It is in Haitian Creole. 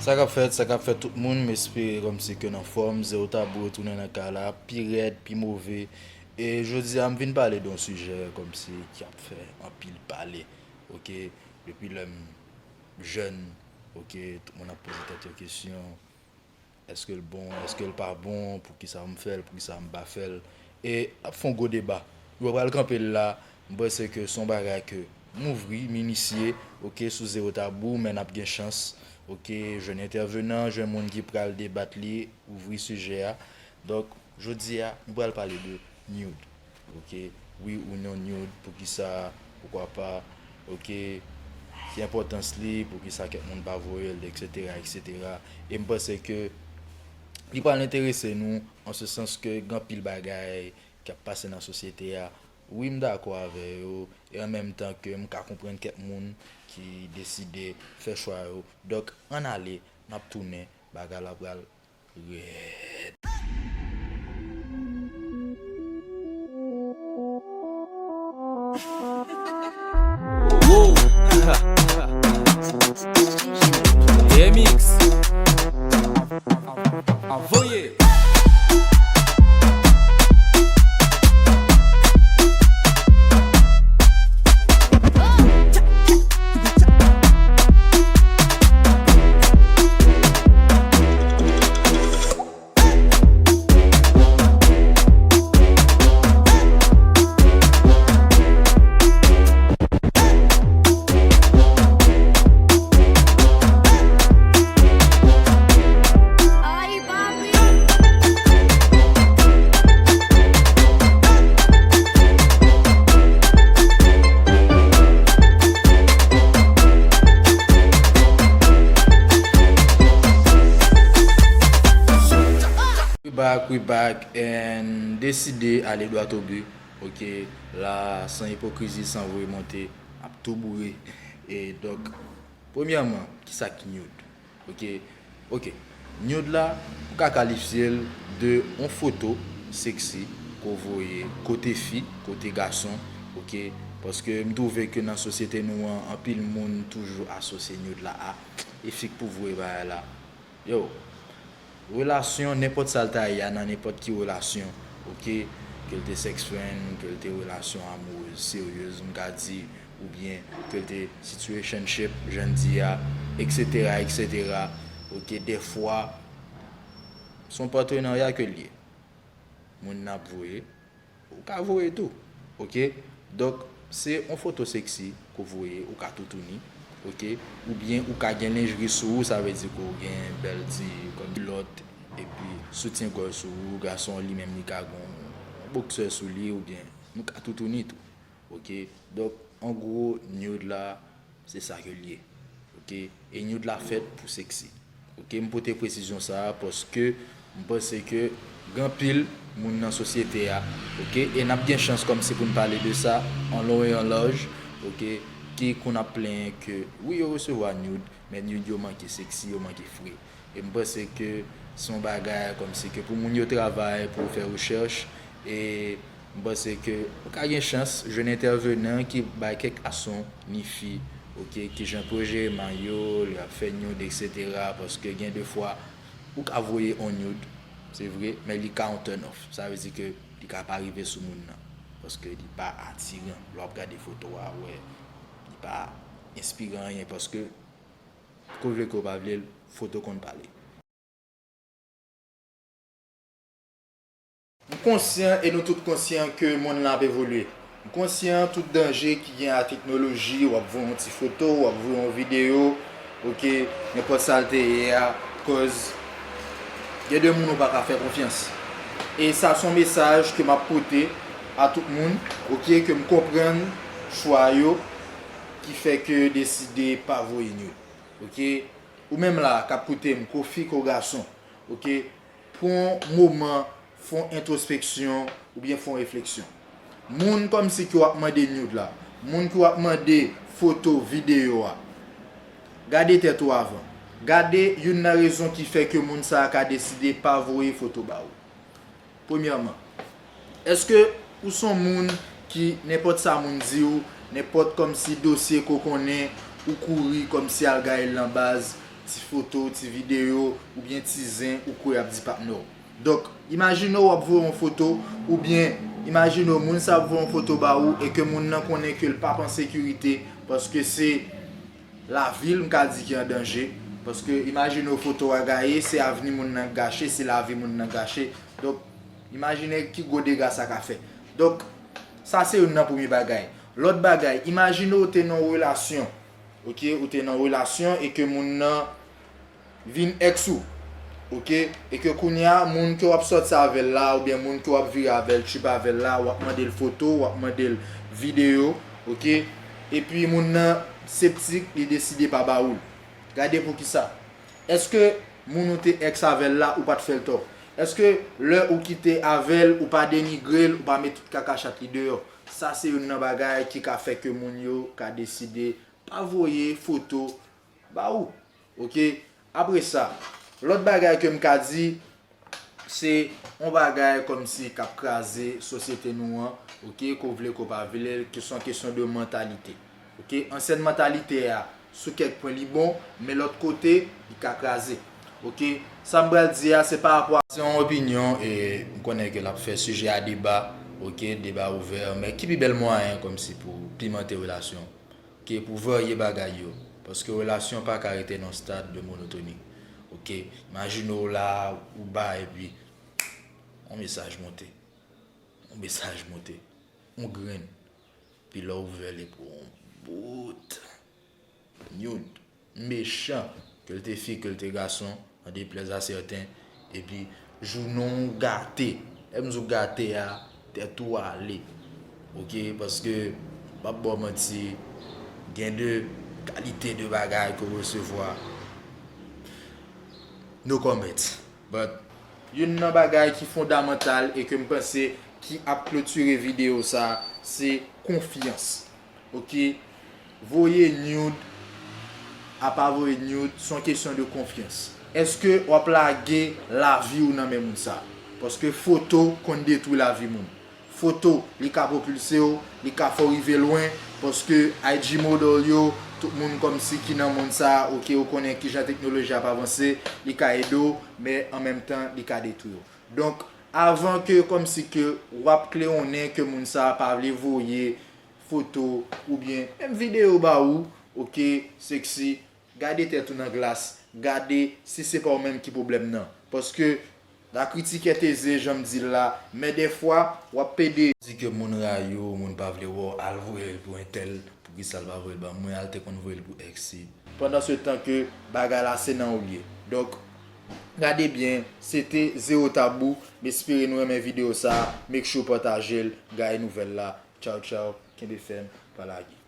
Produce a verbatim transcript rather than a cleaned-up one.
Sa k ap fèt, sa k ap fèt tout moun, m espere kòmsi ke n anfòm, Zewo Tabou retounen nan kay la, pi rèd, pi move. E jodi a, m vin pale de yon sijè kòmsi ki ap fè anpil pale, oke? Depi lè m jèn, oke, tout moun ap poze tèt yo kesyon, èske l bon, èske l pa bon, poukisa m fè l, poukisa m pa fè l? E ap fè yon gwo deba. Nou pa pral kanpe l la, m panse ke se yon bagay ke m ouvri, m inisye, oke, sou Zewo Tabou, men n ap gen chans, oke, jwenn entèvenan, jwenn moun ki pral debat li, ouvri sijè a. Donk, jodi a, nou pral pale de nude, oke, wi ou non nude, poukisa, poukwa pa, oke, ki enpòtans li, poukisa kèk moun pa voye l, etsetera, etsetera. E m panse ke li pral enterese nou, an se sans ke gen anpil bagay k ap pase nan sosyete a. Wi, m dakò avè yo, e an menm tan ke m ka konprann kèk moun ki deside fè chwa yo. Donk, ann ale, n ap tounen, bagay la pral rèd. Wow. D M X. Envoye. We back, we back, and deside ale dwat o bi. Oke, la, san ipokrizi, san voye monte, ap tou boure. E donk, premyèman, kisa k nude? Oke, oke. Nude la, ou ka kalifye l de yon foto sexy ke w voye kote fi, kote gason, oke? Paske m twouve ke nan sosyete nou an, anpil moun toujou asosye nude la a e fi k pou voye bagay la. Yo, relasyon, nenpòt sa l ta ye a, nan nenpòt ki relasyon, oke, ke l te sex friend, ke l te relasyon amourez seryez, m ka di, oubyen ke l te situationship, jan n di a, etsetera, etsetera, oke, dèfwa, se yon patenarya ke l ye. Moun nan ap voye, ou ka voye tou, oke? Donk, se yon foto sexy ke w voye, ou ka toutouni, oke? Oubyen ou ka gen lenjri sou ou, sa vle di ke w gen bèl ti kòm kilòt, epi soutyen gòj sou ou, gason li menm li ka gen yon boksè sou li, oubyen nou ka toutouni tou, oke? Donk, an gwo, nude la, se sa ke l ye. Oke? E nude la fèt pou sexy. Oke? M pote presizyon sa a paske m panse ke gen anpil moun nan sosyete a, oke? E n ap gen chans kòmsi pou n pale de sa an lon e an laj, oke? Ki konn ap plenyen ke, wi, yo resevwa nude, men nude yo manke sexy, yo manke fre. E m panse ke se yon bagay kòmsi ke pou moun yo travay, pou yo fè rechèch, e m panse ke ou ka gen chans jwenn entèvenan ki bay kèk gason ni fi, oke, kijan pou yo jere may yo, lè y ap fè nude, etsetera. Paske gen de fwa, ou ka voye yon nude, se vre, men li ka yon turn off. Sa vle di ke li ka pa rive sou moun nan, paske li pa atiran. Lè w ap gade foto a, ou wè, li pa enspiran anyen, paske ke w vle ke w pa vle l, foto konn pale. M konsyan e nou tout konsyan ke monn lan ap evolye. M konsyan tout danje ki gen a teknoloji, w ap voye yon ti foto, w ap voye yon videyo, oke, nenpòt sa l te ye a, cause gen de moun ou pa ka fè konfyans. E sa se yon mesaj ke m ap pote a tout moun, oke, ke m konprann chwa yo, ki fè ke yo deside pa voye nude, oke? Ou menm la, k ap koute m, ke w fi, ke w gason, oke? Pran yon moman, fè yon entwospeksyon, oubyen fè yon refleksyon. Moun kòmsi ke w ap mande nude la, moun ke w ap mande foto, videyo a, gade tèt ou avan. Gade youn nan rezon ki fè ke moun sa a ka deside pa voye foto ba ou. Premyèman, èske ou se yon moun ki, nenpòt sa moun di w, nenpòt kòmsi dosye ke w konnen, ou kouri kòmsi al gaye l nan baz, ti foto, ti videyo, oubyen ti zen ou kwè y ap di patnè w. Donk, imajine w ap voye yon foto, oubyen imajine w moun sa ap voye yon foto ba ou e ke moun nan konnen ke l p ap an sekirite, paske se lavi l m ka di ki an danje. Paske imajine w foto a gaye, se avni moun nan k gache, se lavi moun nan k gache. Donk, imajine ki gwo dega sa ka fè. Donk, sa se youn nan premye bagay. Lòt bagay, imajine w te nan yon relasyon, oke, ou te nan yon relasyon e ke moun nan vin èks ou, oke, e ke kounye a, moun ke w ap sòti avè l la, oubyen moun ke w ap vire avè l, trip avè l la, w ap mande l foto, w ap mande l videyo, oke, epi moun nan septik, li deside pa ba ou l. Gade poukisa. Èske moun ou te èks avè l la, ou pa t fè l tò? Èske lè ou kite avè l, ou pa denigre l, ou pa met tout kaka chat li deyò? Sa se youn nan bagay ki ka fè ke moun yo ka deside pa voye foto ba ou. Oke? Apre sa, lòt bagay ke m ka di, se yon bagay kòmsi k ap kraze sosyete nou an, oke, ke w vle ke w pa vle l, ke se yon kesyon de mantalite. Oke, ansyen mantalite a, sou kèk pwen li bon, men lòt kote, li ka kraze. Oke, sa m pral di a, se pa rapò a. Se yon opinyon, e m konnen ke l ap fè sijè a deba, oke, deba ouvè, men ki pi bèl mwayen kòmsi pou pimante relasyon, oke, pou varye bagay yo, paske relasyon pa ka rete nan stad de monotoni, oke, imajine w la, ou ba, epi yon mesaj monte, yon mesaj monte, yon grenn, pi lè w ouvè li pou yon bout. Nude, mechan, ke l te fi, ke l te gason, an deplèz a sèten, epi jounen w gate. Lè m di w gate a, tèt ou ale. Oke, paske, m p ap ba w manti, gen de kalite de bagay ke w resevwa, no comment. But, youn nan bagay ki fondamantal e ke m panse ki ap klotire videyo sa, se konfyans. Oke? Voye nude, apa voye nude, se yon kesyon de konfyans. Èske w ap lage lavi w nan men moun sa? Paske foto konn detwi lavi moun. Foto, li ka pwopilse w, li ka fè w rive lwen, paske I G model yo, tout moun kòmsi ki nan mond sa, oke, ou konnen kijan teknoloji ap avanse, li ka ede w, men an menm tan, li ka detwi w. Donk, avan ke kòmsi ke w ap klewonnen ke moun sa pa vle voye foto oubyen menm videyo ba ou, oke, sexy, gade tèt ou nan glas, gade si se pa ou menm ki pwoblèm nan. Paske la critique est aisée, jan m di l la, men dèfwa, w ap pede. Di ke moun rayi w, moun pa vle wè w, al voye l pou entèl, poukisa l pa voye l ban mwen, al te konn voye l pou èks li. Pandan se tan ke bagay la se nan ou l ye. Donk, gade byen, se te Zewo Tabou, m espere nou renmen videyo sa, make sure w pataje l, gaye nouvèl la, tchaw tchaw, kenbe fèm, pa lage.